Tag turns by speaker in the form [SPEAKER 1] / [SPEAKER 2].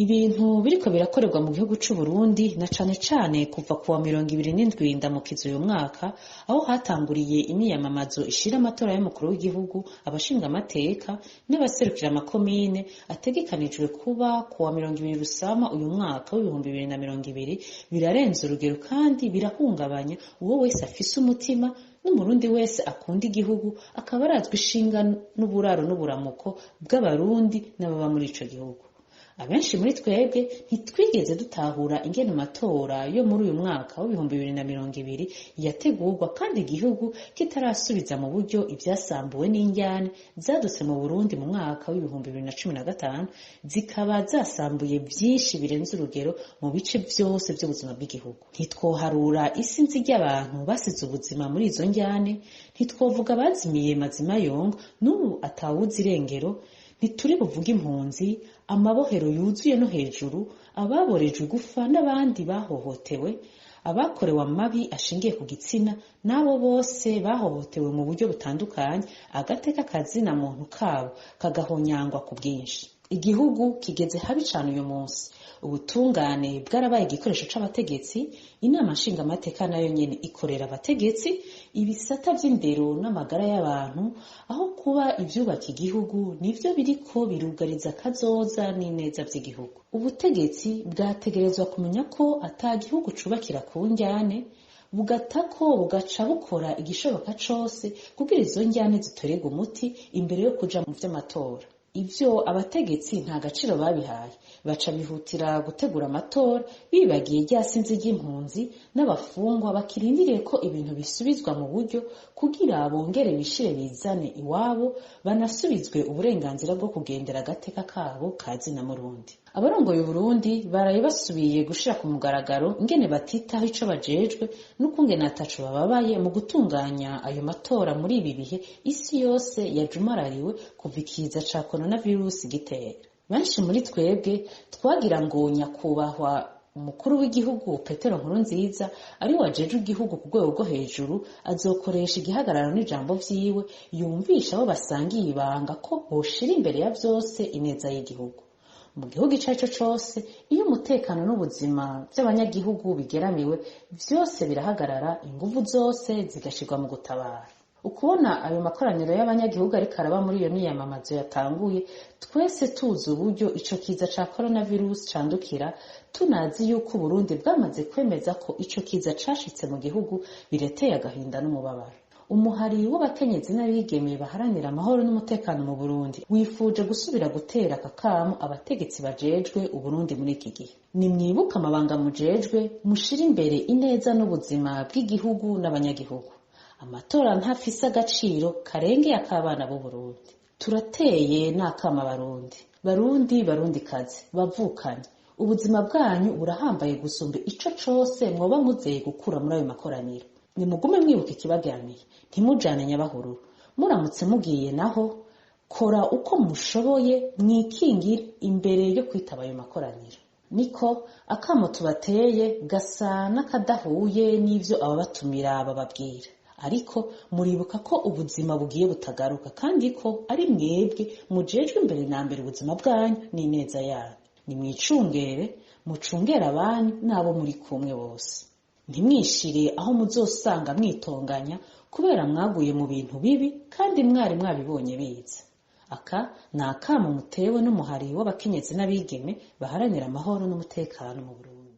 [SPEAKER 1] Ibintu biriko birakorerwa mu gihugu c'Uburundi, na cane cane kuva kuwa 27 Ndamukiza uyu mwaka, aho hatanguriye imyiyamamazo ishira amatora y'umukuru w'igihugu, abashingamateka n'abaserukira amakomine, ategekanijwe kuba kuwa 20 Rusama uyu mwaka w'2020, birarenze urugero kandi birahungabanya uwo wese afise umutima n'Umurundi wese akunda igihugu, akaba arazwi ishinga n'uburaro n'uburamuko bw'Abarundi n'ababa muri ico gihugu. Abenshi muri twebwe ntitwigeze dutahura ingene amatora yo muri uyu mwaka w'2020 yategurwa kandi igihugu kitarasubiza mu buryo ivyasambuwe n'indyane zadutse mu Burundi mu mwaka w'2015, zikaba zasambuye vyinshi birenze urugero mu bice vyose vy'ubuzima bw'igihugu. Ntitwoharura isinzi ry'abantu basize ubuzima muri izo ndyane, ntitwovuga abazimiye mazima yongo n'ubu atawuzi irengero, ntituri buvuge impunzi, amabohero yuzuye no hejuru, ababorejwe igufa n'abandi bahohotewe, abakorewe amabi ashingiye ku gitsina, n'abo bose bahohotewe mu buryo butandukanye, agateka kazina muntu kabo kagahonyangwa ku bwinshi. Igihugu kigeze habi cane uyu munsi. Ubutungane bwarabaye igikoresho c'abategetsi, inama nshingamateka nayo nyene ikorera abategetsi, ibisata vy'indero n'amagara y'abantu, aho kuba ivyubaka igihugu nivyo biriko birugariza akazoza n'ineza vy'igihugu. Ubutegetsi bwategerezwa kumenya ko ata gihugu cubakira ku ndyane, bugatako bugaca bukora igishoboka cose kugira izo ndyane zitorerwe umuti imbere yo kuja mu vy'amatora. Ivyo abategetsi nta gaciro babihaye, baca bihutira gutegura amatora bibagiye rya sinzi ry'impunzi n'abafungwa bakirindiriye ko ibintu bisubizwa mu buryo kugira bongere bishire bizane iwabo, banasubizwe uburenganzira bwo kugendera agateka kabo ka zina Murundi. Abarongoye Uburundi baraye basubiye gushira ku mugaragaro ingene batitaho ico bajejwe n'ukungene ataco bababaye mu gutunganya ayo matora muri ibi bihe isi yose yajumarariwe kuva ikiza ca coronavirus gitera. Benshi muri twebwe twagira ngo nyakubahwa umukuru w'igihugu Petero Nkurunziza, ari wajejwe igihugu ku rwego rwo hejuru, azokoresha igihagararo n'ijambo vyiwe yumvisha abo basangiye ibanga ko boshira imbere ya vyose ineza y'igihugu. Mu gihugu ico arico cose, iyo umutekano n'ubuzima vy'abanyagihugu bigeramiwe, vyose birahagarara, inguvu zose zigashirwa mu gutabara. Ukubona ayo makoraniro y'abanyagihugu ariko araba muri iyo miyamamazo yatanguye, twese tuzi uburyo ico kiza ca coronavirus candukira, tunazi yuko Uburundi bwamaze kwemeza ko ico kiza cashitse mu gihugu, bireteye agahinda n'umubabaro. Umuhari w'abakenyezi n'abigeme baharanira amahoro n'umutekano mu Burundi wifuje gusubira gutera akakamu abategetsi bajejwe Uburundi muri iki gihe. Nimwibuke amabanga mujejwe, mushire imbere ineza n'ubuzima bw'igihugu n'abanyagihugu. Amatora ntafise agaciro karengeye ak'abana b'Uburundi. Turateye n'akama Barundi, Barundi, Barundikazi, bavukanye, ubuzima bwanyu burahambaye gusumba ico cose mwoba muzeye gukura muri ayo makoraniro. Nimugume mwibuka ikibaganiye, ntimujane nyabahururu. Muramutse mugiye naho, kora uko mushoboye mwikingire imbere yo kwitaba ayo makoraniro. Niko akamo tubateye gasa n'akadahuye n'ivyo ababatumira bababwira, ariko muribuka ko ubuzima bugiye butagaruka, kandi ko ari mwebwe mujejwe imbere na mbere ubuzima bwanyu n'ineza yanyu. Nimwicungere, mucungere abanyu n'abo muri kumwe bose. Ntimwishire aho muzosanga mwitonganya kubera mwaguye mu bintu bibi kandi mwari mwabibonye biza. Aka ni akamo mutewe n'umuhari w'abakenyezi n'abigeme baharanira amahoro n'umutekano mu Burundi.